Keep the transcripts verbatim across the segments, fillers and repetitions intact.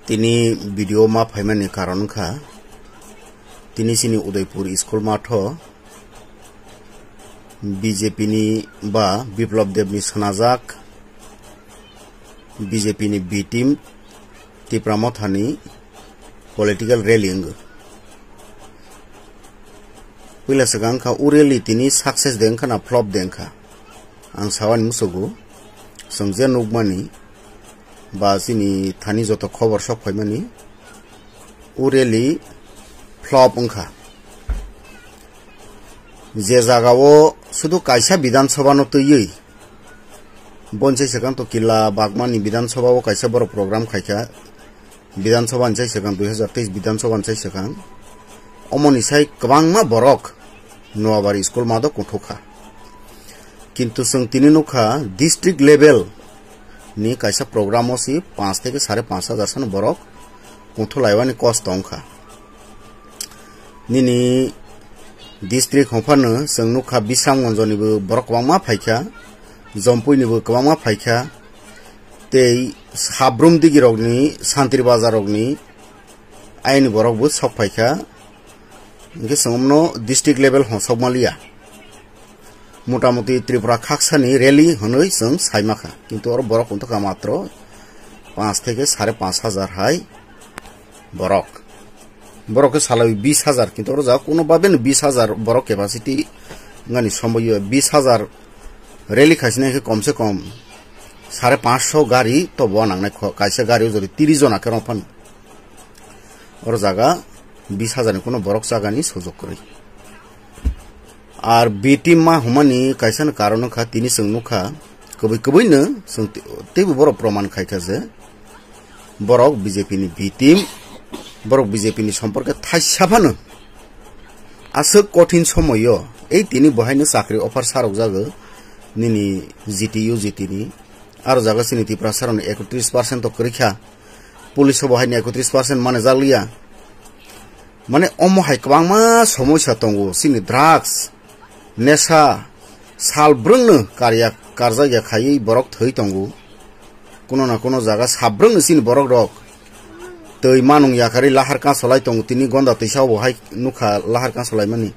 Tini video ma phaimani karon wngkha, tini chini Udaipur school matho B J P ni ba Biplab Deb ni swnajak B J P ni B team Tipra Motha ni political rally wngwi. Puila swkang wngkha o rally tini success de wngkha na flop de wngkha. Ang sawani musugo, chwng je nukmani ba chini thani joto khobor sok phaimani, o rally flop wngkha. Je jagao sudu kaisa Bidhan Sabha no twiwi, bonsai swkang to Killa Bagmani Bidhan Sabha o kaisa borok program khaikha, Bidhan Sabha ni sai swkang, dui hazar teis Bidhan Sabha ni sai swkang. Omoni sai kwbangma borok Noabari school mato kunthukha. Kintu chwng tini nukha district level ni kaisa program o si panch theke sare panch hajar sano borok kunthulaiwani kos tongkha. Nini district hongphano chwng nukha Bisramganj ni bo borok kwbangma phaikha, Jompui ni bo kwbangma phaikha, tei Sabrum digi rokni, Santri Bazar rokni ayni borok bo sok phaikha. Hingke chwngno district level honsok maliya. Motamuti Tripura khaksani rally hwnwi chwng saimakha. Kintu oro borok wngtokha matro panch theke sare panch hajar hai borok. Borok khe salai bis hajar, kintu oro jaga kuno babeno bis hajar borok capacity wngani somboyo bis hajar rally khaisina khe komse kom sare panchsho gari to bo nangnai kho, kaisa gari o jodi tris jona khe rong phano. Oro jaga bis hajar ni kuno borok chagani sujok kwrwi. Ar B team ma humani kaisa ni karon wngkha, tini chwng nukha, kwbwi kwbwi no chwng te-, teibo borok proman khaikha je borok B J P ni B team, borok B J P ni somporke thaisa phano aswk kothin somoyo ei tini bohaino chakri offer sarok jago nini G T U G T ni, aro jaga chini Tripura saroni ekotris percent to kwrwi kha, police o bohaini ekotris percent mane jakliya. Mane omo hai kwbangma somosa tongo, chini drugs, nesa, sal brwngno karya karjakya khaiwi borok thwi tongo. Kuno na kuno jaga sabrwngno chini borok rok twi manung yakarwi lahar kasolai tongo, tini gonda twisa bo hai nukha lahar kasolaimani.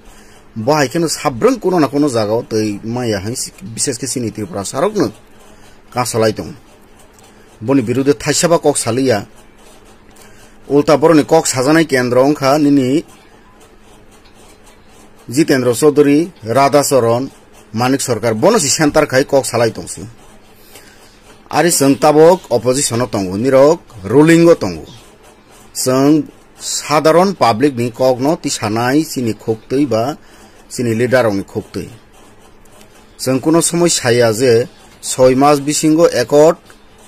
Bo hai kheno sabrwng kuno na kuno jaga o twi maya hai, bises khe chini Tripura sarokno kasolai tongo. Boni birude thaisaba kok saliya. Ulta boroni kok sajaknai kendro wngkha nini Jitendra Chaudhary, Radha Charan, Manik Sarkar, bono si center khai kok salai tongsi. Ari chwng tabok opposition o tongo, nirok ruling o tongo. Chwng sadharon public ni kok no tisanai chini khuktwi ba chini leader rok ni khuktwi. Chwng kuno somoi saya je soi mas bisingo accord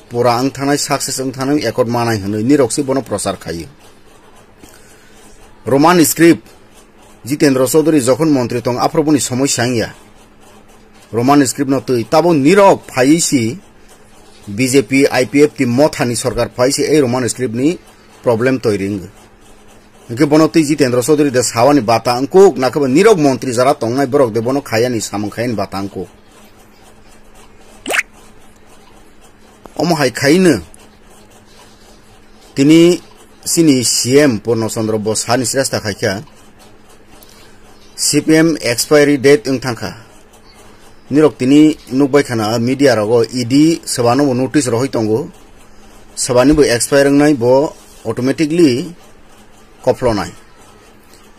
pura wng thanai, success wng thanai accord manai hwnwi nirok se bono prochar khaio. Roman script, Jitendra Chaudhary jokhon montri tong aphuru boni somoi sangya. Roman script no twi tabo nirok phaiwi si B J P I P F T Motha ni sorkar phai si ei Roman script ni problem toiri wngwi. Hingke bono twi Jitendra Chaudhary de sawani bata wngkuk, nakhe bo nirok montri jara tongnai borok de bono khayani samung khayani bata wngkuk. Omo hai khaino tini chini C M Purno Chandra bo sani sresta khaikha, C P M expiry date wng thangkha. Nirok tini nukbai khana media rogo E D swbano bo notice rohoi tongo. Swbani bo expire wngnai bo automatically koplonai.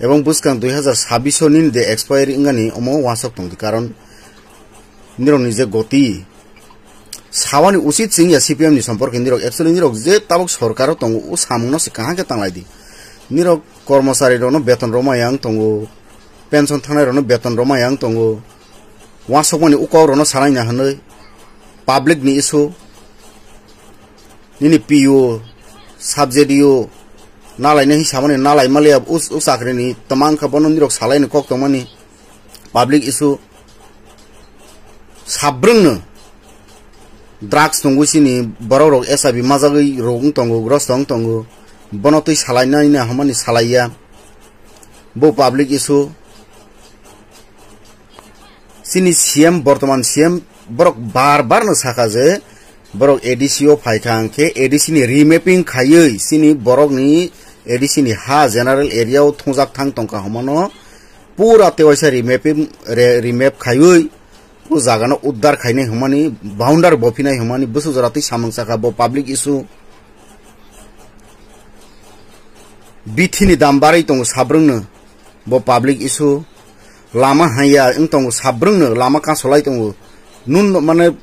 Ebong bwskang dui hazar sabbish o nini de expire wngani omo uansuk tongdi, karon nirokni je goti sawani usit chwngya C P M ni somporke nirok, actually nirok je tabok sorkaro tongo o samungno se kaham khe tanglaidi. Nirok kormochari rokno beton rwmaya wng tongo, pension thangnai rokno beton rwmaya wng tongo, uansukmani o kok rokno salaina hwnwi public ni issue, nini P O, sub-D O nalaina hinwi samani nalai maliya, o, o chakrini twma wngkha bono nirok salaini kok tongmani public issue. Sabrwngno drugs tongwi chini borok rok H I V majagwi rok wng tongo, grosto wng tongo, bono twi salainai na hwnmani salaiya, bo public issue. Chini C M, bortoman C M borok bar bar no saka je Borok A D C o phaikha hwnkhe A D C ni remapping khaiwi chini borokni A D C ni ha general area o thungjak thang tongkha hwnmano pura tewaisa remapping, re-, remap khaiwi o jagano uddar khainai hwnmani, boundary bophinai hwnmani bwswk jora twi samung sakha bo public issue. Bithi ni dam barwi tongo sabrwngno, bo public issue. Lama haiya wng tongo sabrwngno, lama kasolai tongo. Nun mane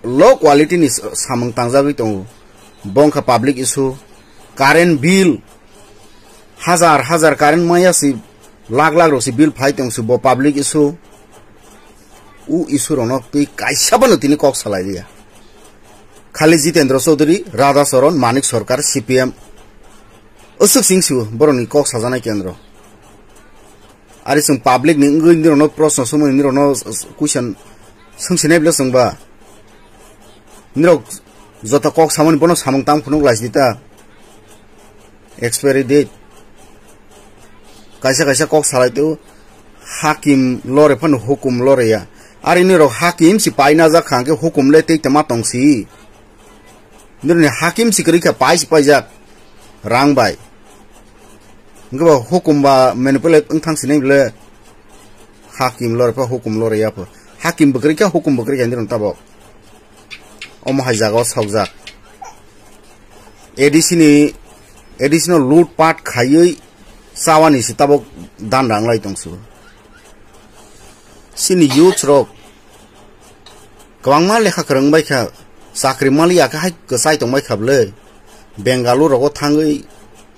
low quality ni samung tangjagwi tongo. Bo wngkha public issue. Current bill, hajar hajar current maya si, lakh lakh rok si bill phai tong si, bo public issue. U issue rokno twi kaisa bono tini kok salai liya. Khali Jitendra Chaudhary, Radha Charan, Manik Sarkar, C P M. Aswk sing si o borokni kok sajaknai kendro. Ari chwng public ni wngwi nirokno proshno swngmani nirokno question swngsinai bwle chwngba. Nirok joto kok samani bono samung tang phunuk lai sidi ta. Expiry date. Kaisa kaisa kok salai teo hakim lore phano hukum lore ya. Ari nirok hakim si paina jak kha hwnkhe hukum le tei tama tong si. Nirokni hakim si kwrwi kha pai si paijak rang bai. Hwnkhe bo hukum ba manipulate wng thang sinai bwle hakim lore pha hukum lore ya pho. Hakim bwkrwi kha hukum bwkrwi kha nirok tabok. Omo hai jaga o sokjak. A D C ni, A D C no loot pat khaiwi chawani si tabok dan rang lai tong su. Chini youth rok kwbangma lekha kwrwng bai kha, chakri mali ya khe hai kwchai tong bai kha bwle. Bengaluru rogo thangwi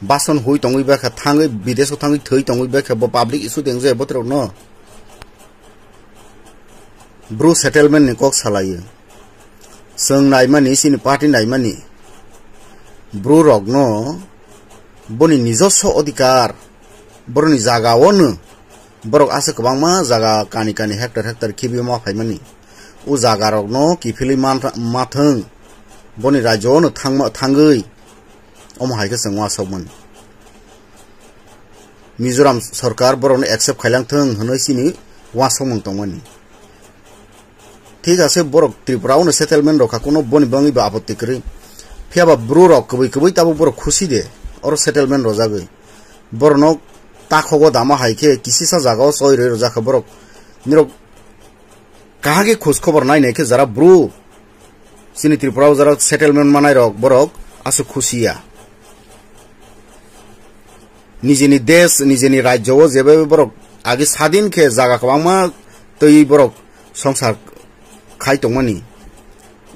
bason hui tongwi bai kha, thangwi bidesh o thangwi thwi tongwi bai kha, bo public issue teng je botrok no. Bru settlement ni kok salai. Chwng naimani, chini party naimani. Bru rokno boni nijoswo odhikar, boroni jaga o no borok aswk kwbangma jaga kani kani hectare hectare khibiwi ma phaimani. O jaga rokno kiphilwi man-, mathwng, boni rajyo o no thangma, thangwi omo hai khe chwng uansukmani. Mizoram sorkar borokno accept khailang thwng hwnwi chini uansukmung tongmani. Thik ase, borok Tripura o no settlement rok kha, kuno boni bangwi bo apotti kwrwi. Phiya ba bru rok kwbwi kwbwi tabuk borok khusi de, oro settlement rojagwi. Borokno takhogo dama hai khe kisisa jaga o choi rwi rwjak kha borok. Nirok kahage khoj khobor nai nai khe jara bru chini Tripura o jara settlement manai rok borok aswk khusi ya. Nijini desh, nijini rajyo o jeba borok age sadin khe jaga kwbangma twi borok songsar khai tongmani.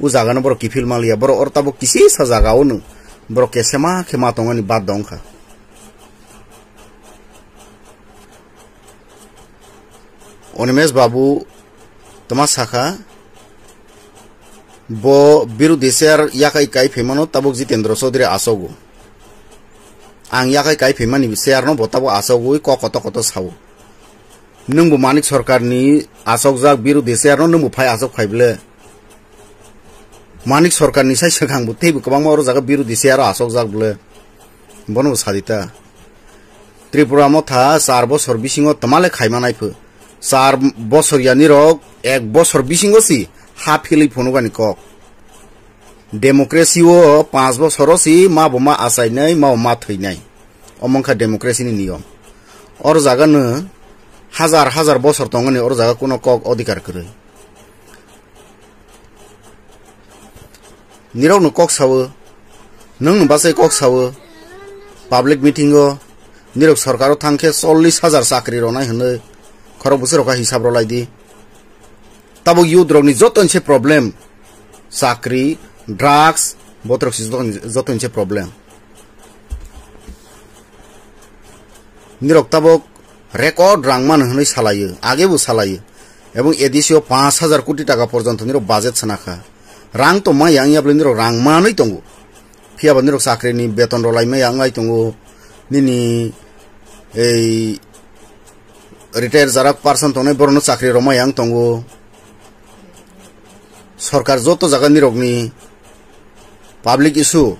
O jaga no borok kiphil maliya, borok oro tabuk kisisa jaga o no borok kesema khe ma tongmani bad dong kha. Onimesh Babu tama sakha, bo birodhi chair yakai kai phaimano tabuk Jitendra Chaudhary achogo. Ang yakai kai phaimani chair no bo tabuk achogwi kok koto koto sao. Nwngbo Manik Sarkar ni achokjak birodhi chair no nwngbo phai achok phai bwle. Manik Sarkar ni sai swkang bo teibo kwbangma oro jaga birodhi chair o achokjak bwle. Bono bo sadi ta. Tripura Motha char bosor bisingo twmale khaima nai pho. Char bosor yani rok ek bosor bisingo si ha philwi phunukani kok. Democracy o panch bosor o si ma bo ma achainai, ma bo ma thwinai. Omo wngkha democracy ni niyom. Oro jaga no hajar hajar bosor tongani oro jaga kuno kok odhikar kwrwi. Nirok no kok sao, nwng no bachai kok sao, public meeting o nirok sorkar o thang khe chollish hajar chakri rwnai hwnwi khorok bwswk rok hisab rw lai di. Tabuk youth rok ni joto ni se problem, chakri, drugs, botrok se joto ni, joto ni se problem. Nirok tabuk record rang mano hwnwi salaio, age bo salaio. Ebong A D C o panch hajar koti taka porjonto nirok budget sana kha. Rang to maya wngya bwle nirok rang manwi tongo. Phiya ba nirok chakri ni beton rok lai maya wnglai tongo. Nini ei retire jarak person tongnai borokno chakri rok maya wng tongo. Sorkar joto jaga nirokni public issue,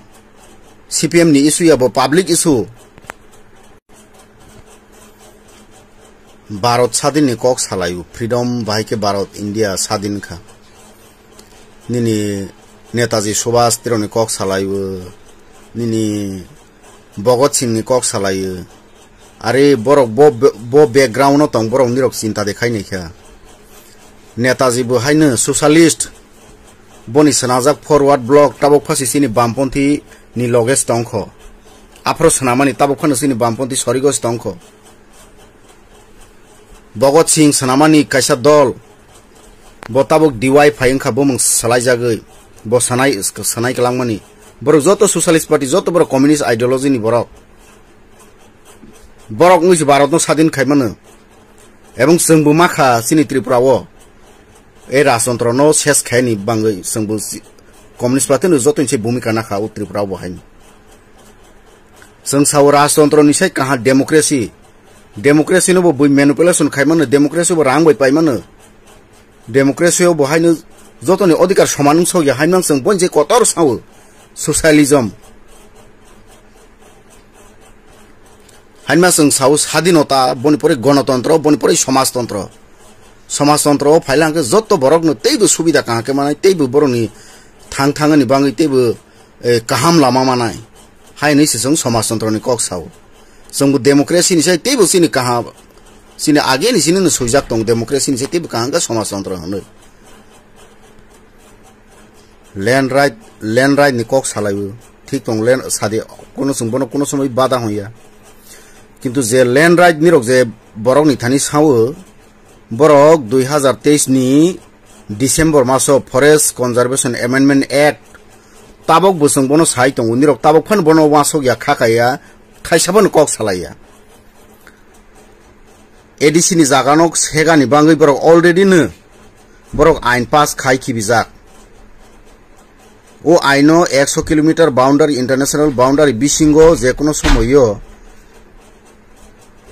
C P M ni issue ya bo public issue. Bharat sadin ni kok salai o, freedom bahai khe Bharat India sadin kha. Nini Netaji Subhash Tironi kok salaio, nini Bhagat Singhni kok salaio. Are borok bo, bo background-o tong, borok nirok chinta de khai naikha. Netaji bo haino socialist, boni swnajak forward block, tabuk phasi chini bamponthi ni loge se tongkho. Aphro swnamani tabuk phano chini bamponthi sorigo se tongkho. Bhagat Singh swnamani kaisa dol, bo tabuk D Y phai wngkha, bumung swlaijagwi, bo sanai, sanai kwlangmani. Borok joto Socialist Party, joto borok communist ideology ni borok. Borok wngwi se Bharat no sadin khaimano. Ebong chwngbo makha chini Tripura o. E rajtontro no ses khaini bangwi chwngbo si-, communist party no joto ni se bhumika nakha o Tripura o bo haino. Chwng sao rajtontro ni sai kaha democracy. Democracy no bo bui manipulation khaimano, democracy bo rang bai paimano. Democracy o bo haino jotoni odhikar soman wng sokya, haino chwng boni je kotor sao socialism. Haino chwng sao sadinota, boni pore gonotontro, boni pore somajtontro. Somajtontro o phaila hwnkhe joto borokno teibo subida kaham khe manai, teibo borokni thang thangani bangwi teibo eh, kaham lama manai. Hai hinwi se chwng somajtontro ni kok sao. Chwngbo democracy ni sai teibo chini kaham, chini age ni chini no swijak tong, democracy ni sai teibo kaham khe somajtontro hinwi. Land right, land right ni kok salaio. Thik tong, land sadi, kono chwng bono kono somoi bada honya. Kintu je land right ni rok je borok ni thani sao, borok dui hazar teis ni December maso Forest Conservation Amendment Act tabok bo chwng bono sai tongo, nirok tabok phano bono uansuk ya, kha kaya, thaisa phano kok salai ya. A D C ni jaga no segani bangwi borok already no borok ain pass khai khibijak. O aino ekso kilometer boundary, international boundary bisingo je kono somoyo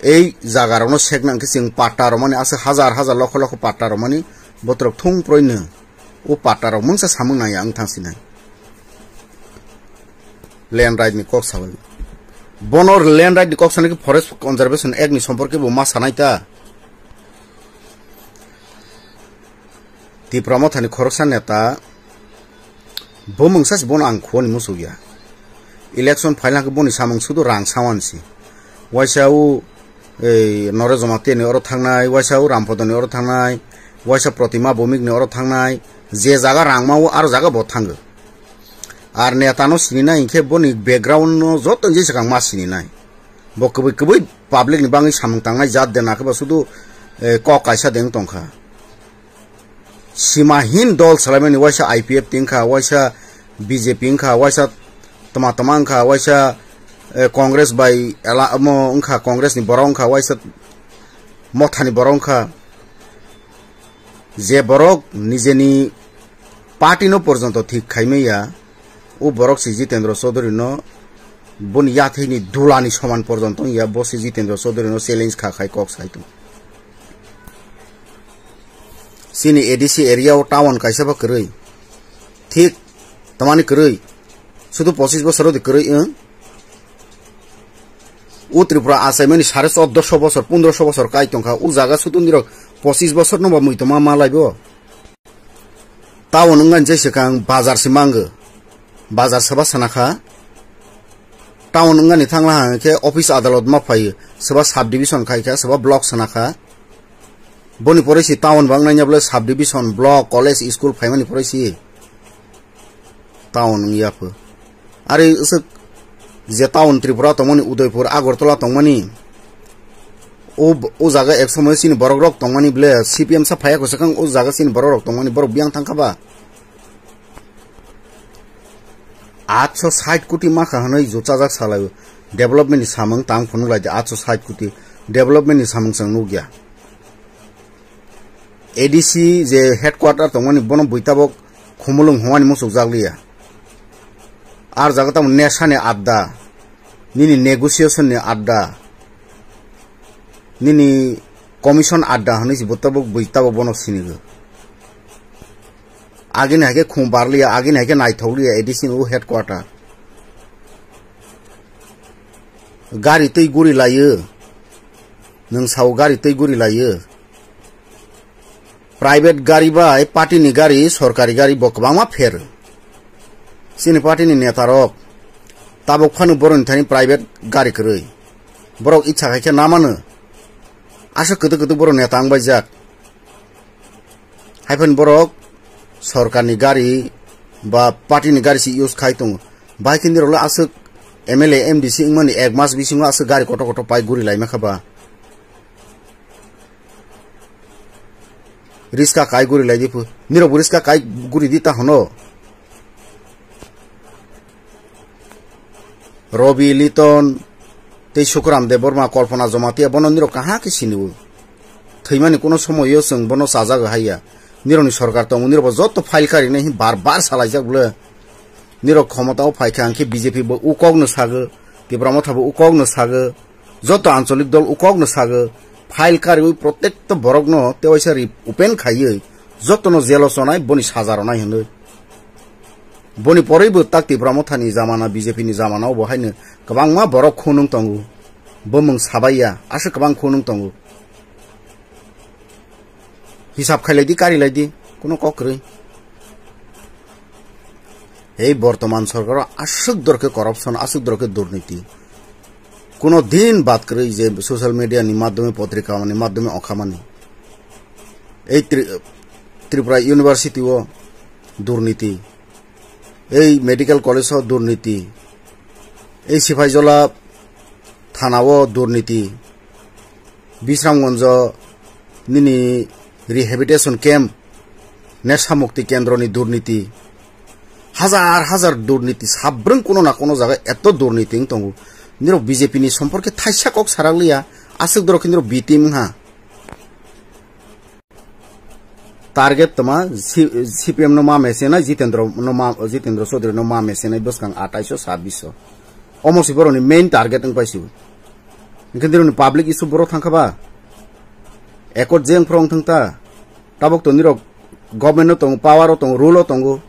ei jaga rokno sekna hwnkhe chwng patta romani, aswk hajar hajar lokho lokho patta romani, botrok thung proino o patta rok mungsa samung nangya wng thang sinai. Land right ni kok sawi. Bono land right ni kok sanai khe Forest Conservation Act ni somporke bo ma sanai ta. Tipra Mothani khoroksa neta, bo mungsa se bono ang khuani muchuk ya. Election phaila khe boni samung sudu rang sawan si. Waisa u, ei, Noresh Jamatia ni oro thangnai, waisa u Rampodo ni oro thangnai, waisa Protima Bhowmik ni oro thangnai, je jaga rang ma o aro jaga bo thango. Ar neta no sini nai hinkhe boni background no joto jesa kang ma sini nai. Bo kwbwi kwbwi public ni bangwi samung tangnai jat de, nakhe ba sudu, eh, kok kaisa de wng tongkha. Simahin dol salaimani, waisa I P F T wngkha, waisa B J P wngkha, waisa tama tama wngkha, waisa, eh, Congress bai ela omo wngkha, Congress ni borok wngkha, waisa Mothani borok wngkha. Je borok nijeni party no porjonto thik khaimaya, o borok se Jitendra Chaudhary no boni yathai ni dula ni soman porjonto wngya, bo se Jitendra Chaudhary no challenge kha khai kok sai tongo. Chini A D C area o town kaisa ba kwrwi. Thik, tamani kwrwi. Sudu pochis bosor di kwrwi wng. O Tripura achaimani sare choddoso bosor, pondroso bosor kai tongkha. O jaga sudu nirok pochis bosor no ba mui tongma malai bo. Town wngani jai swkang bazar se mango. Bazar soba sana kha. Town wngani thangla hang khe office adalot ma phaio. Soba sub division khai kha, soba block sana kha. Boni poroi si town bang nanya bole sub division, block, college, school phaimani poroi si town wngya pho. Ari usuk je town Tripura tongmani, Udaipur, Agartala tongmani, o, o jaga ek somoy chini borok rok tongmani bole C P M sa phaiya ko swkang o jaga chini borok rok tongmani borok biyang thangkha ba? Atso sait koti makha hwnwi juchajak salai o. Development ni samung tang phunuk lai di, atso sait koti development ni samung chwng nukya. A D C je headquarter tongmani bono bui tabok khumulwng hwnani muchukjak liya. Ar jaga tamo nesha ni adda, nini negotiation ni adda, nini commission adda hwnwi se bo tabok bui tabok bono sinigo. Agini hai khe khum barliya, agini hai khe naithokliya A D C ni o headquarter. Gari twi guri laio. Nwng sao gari twi guri laio. Private gari bai party ni gari, sorkari gari bo kwbangma pher. Chini party ni neta rok tabuk phano boroni thani private gari kwrwi. Borok icha khai khe namano. Aswk kwtwk kwtwk borok neta wngbaijak. Haiphano borok sorkarni gari ba party ni gari se use khai tongo. Bahai khe nirok le aswk M L A, M D C wngmani ek mas bisingo aswk gari kotor kotor pai guri laima kha ba. Riska kai guri lai di phu. Nirok bo riska kai guri di ta hono. Robi, Liton, tei Sukuram Debbarma, Kalpana Jamatia, bono nirok kaha khe siniwo. Thwimani kuno somoyo chwng bono chajago haiya. Nirokni sorkar tongo, nirok bo joto file karinai hin bar bar salaijak bwle. Nirok khomotao phaikha hwnkhe B J P bo ukokno sago, Tipra Motha bo ukokno sago, joto ancholik dol ukokno sago, file kariwi protekto borokno tewaisa ri open khaiwi jotono jelo chonai boni saja rwnai hinwi. Boni poroi bo tak Tipra Mothani jamana, B J P ni jamana o bo haino kwbangma borok khunung tongo. Bumung sabaiya, aswk kwbang khunung tongo. Hisab khailai di, kari lai di, kuno kok kwrwi. Ei bortoman sorkaro aswk dorkhe corruption, aswk dorkhe durniti. Kuno din bad kwrwi je social media ni madhyome, potrika ni madhyome okhamani. Ei Tri-, Tripura University o durniti. Ei medical college o durniti. Ei Sipaijola thana o durniti. Bisramganjo nini rehabilitation camp, Nesha Mukti Kendro ni durniti. Hajar hajar durniti, sabrwng kuno na kuno jaga eto durniti wng tongo. Nirok B J P ni somporke thaisa kok sarak liya, aswk dorok khe nirok B team wngha. Target toma C-, C P M no ma mese na Jitendra no ma, Jitendra Chaudhary no ma mese na bwskang atais o sabis o. Omo si boroni main target wng pai si. Hingke dironi public issue borok thangkha ba. Accord jeng phrong thang ta. Tabok to nirok government no tongo, power o tongo, rule o tongo.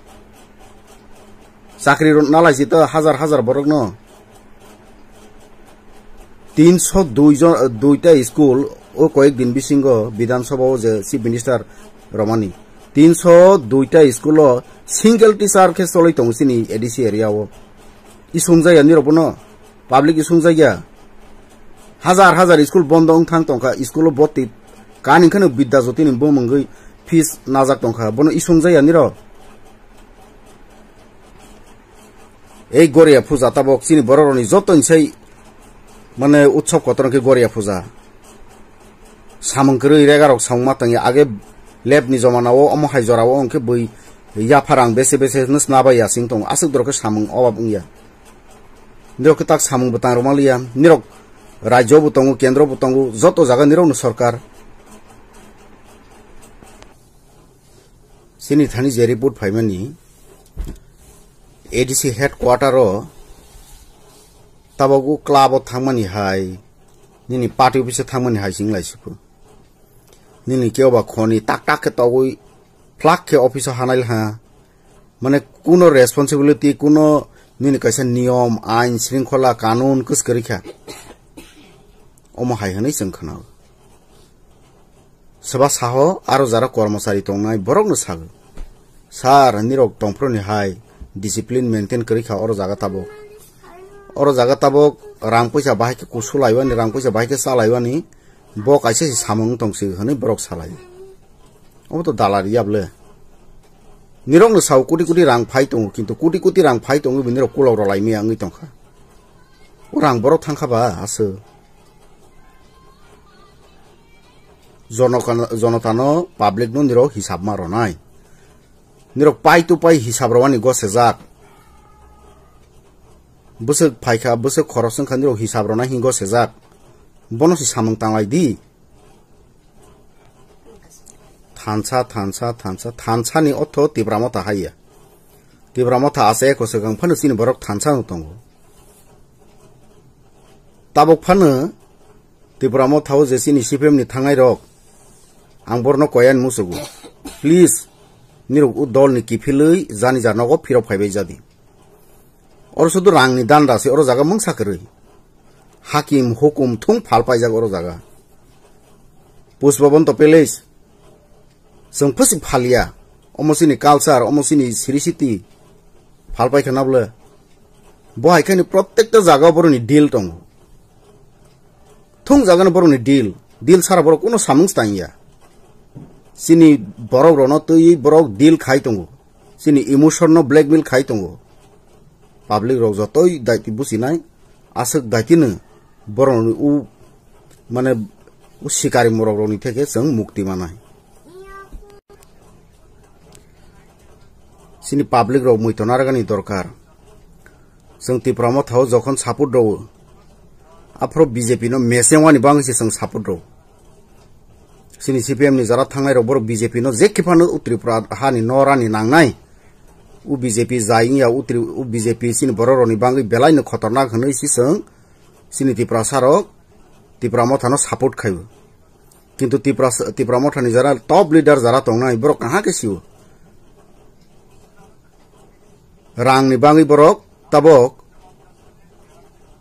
Chakri ro-, nalai si to hajar hajar borok no. Tinso dui jon, duita school o koyek din bisingo Bidhan Sabha o je Chief Minister romani. Tinso duita school o single teacher khe choloi tongo chini A D C area o. Isung jaya nirok bono, public isung jaya. Hajar hajar school bondo wng thang tongkha, school o boti. Kani kheno Bidya Jyoti ni bumungwi fees najak tongkha, bono isung jaya nirok. Ei Goria puja tabok chini borok rokni joto ni sai mane utsob kotor khe Goria puja. Samung kwrwi rega rok samung ma tangya age lep ni jomana o omo hai jora o hwnkhe bui yapharang bese bese no sna bai ya sing tongo aswk dorok khe samung obab wngya. Nirok khe tak samung bo tang rwma liya nirok rajyo bo tongo kendro bo tongo joto jaga nirok no sorkar. Chini thani je report phaimani, A D C headquarter o tabok o club o thangmani hai, nini party office o thangmani hai chwng lai siphu. Nini kebo ba khoni tak tak khe togwi phlak khe office o hanai ha. Mane kuno responsibility, kuno nini kaisa niyom, ain, shringkhola, kanun kwskwrwi kha. Omo hai hwnwi chwng khwnao. Soba saho aro jara kormochari tongnai borokno sago, "Sir, nirok tongphuru ni hai discipline maintain kwrwi kha oro jaga tabuk. Oro jaga tabuk rang puisa bahai khe kusu laiwani, rang puisa bahai khe cha laiwani, bo kaisa se samung wng tong se," hwnwi borok salai. Obo to dalari yable. Nirokno sao koti koti rang phai tongo, kintu koti koti rang phai tongo, bini rok kulok rw lai maya wngwi tongkha. O rang borok thangkha ba aswk. Jonokano, jonotano, public no nirok hisab ma rwnai. Nirok pai to pai hisab rwani gosejak. Bwswk phaikha, bwswk khorok swngkha nirok hisab rwnai hinwi gosejak. Bono se samung tanglai di. Thansa, thansa, thansa, thansa ni otho Tipra Motha haiya. Tipra Motha asa eko swkang phano chini borok thansa no tongo. Tabuk phano Tipra Motha o je chini C P M ni thangnai rok, ang borno koyan musugo. Please, nirok o dol ni kiphilwi jani ja nogo phirok phaibai jadi. Oro sudu rang ni danda se oro jaga mungsa kwrwi. Hakim hukum thung phal paijak oro jaga. Pushpabanta Palace. Chwng phusi phalia. Omo chini culture, omo chini siri siti. Phalpai khana bole. Bo hai khani protekta jaga boroni deal tongo. Thung jaga no boroni deal. Deal sara borok kuno samung tangya. Chini borok rono twi borok deal khai tongo. Chini emotion no blackmail khai tongo. Public rok jotoi daiti businai. Aswk daitino borokni u, mane, u sikari morok rokni theke chwng mukti manai. Chini public rok muitonargani dorkar. Chwng Tipra Motha o jokhon support rwo, aphuru B J P no mesengwani bagwi se chwng support rwo. Chini C P M ni jara thangnai rok borok B J P no je kiphano u Tripura hani norani nangnai. U B J P jai wngya u Tri-, u B J P chini borok rokni bagwi belai no khotornak hwnwi si chwng chini Tiprasa rok Tipra Motha no support khaio. Kintu Tipra, Tipra Motha ni jara top leader jara tongnai borok kaham khe sio. Rang ni bagwi borok tabok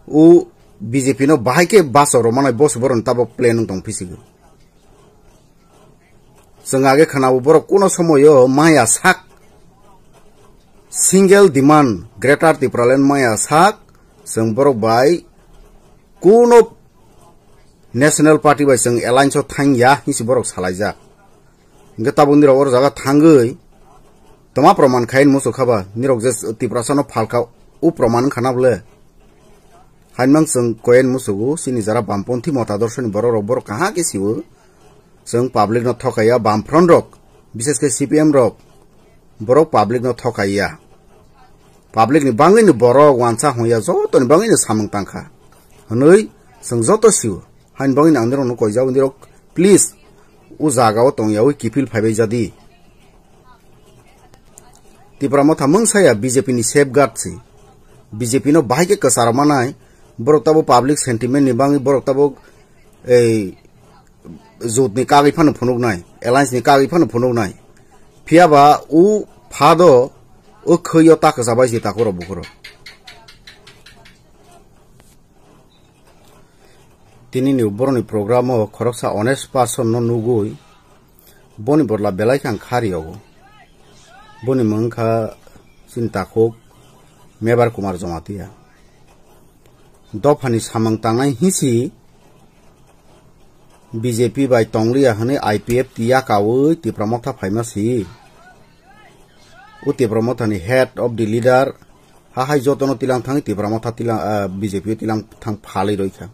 u B J P no bahai khe baso rw manai boss borok ni tabok plan wng tong phisigo. Chwng age khwnabo borok kuno somoyo maya sak single demand Greater Tipraland maya sak chwng borok bai kuno National Party bai chwng alliance o thangya hinsi borok salaijak. Hingke tabuk nirok oro jaga thangwi toma proman khain muchuk khaba nirok je Tiprasa no phalka u proman wngkha na bole. Hainmang chwng koyen musugo chini jara bamponthi motadorshoni borok rok borok kaham khe siwo. Chwng public no thokaiya bamfront rok, bises khe C P M rok borok public no thokaiya. Public ni bangwi ni borok wansa hongya jotoni bangwi ni samung tangkha. Hwnwi chwng joto siwo. Hain bagwi ang nirok no koijak nirok please o jaga o tongya oi kipil phaibai jadi. Tipra Motha mungsaya B J P ni safeguard si. B J P no bahai khe kwcharo manai borok tabo public sentiment ni bagwi borok tabo ei jut ni kagwi phano phunuknai, alliance ni kagwi phano phunuknai. Phiyaba o phado o khwi o ta kwcha bai si takhurok bukhurok. Tini ni boroni program o khoroksa honest person no nugwi boni borla belai khe ang kha riyogo. Boni mung kha chini takhuk Mebar Kumar Jamatia. Dophani samung tangnai hisi B J P bai tongliya hwnwi I P F T yakawi Tipra Motha phaima si. O Tipra Motha ni head of the leader ha hai jotono tilang thangwi Tipra Motha tilang, ah, B J P o tilang thang phalwi roi kha.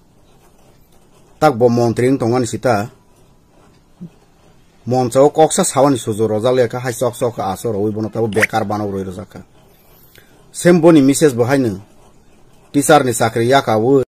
Tak bo montri wng tongmani sita. Moncha o koksa sawani sujo rojak le kha hai chok chok kha aso roi bono tabo bekar bano roi rojak kha. Sem boni message bo haino teacher ni chakri yakawi.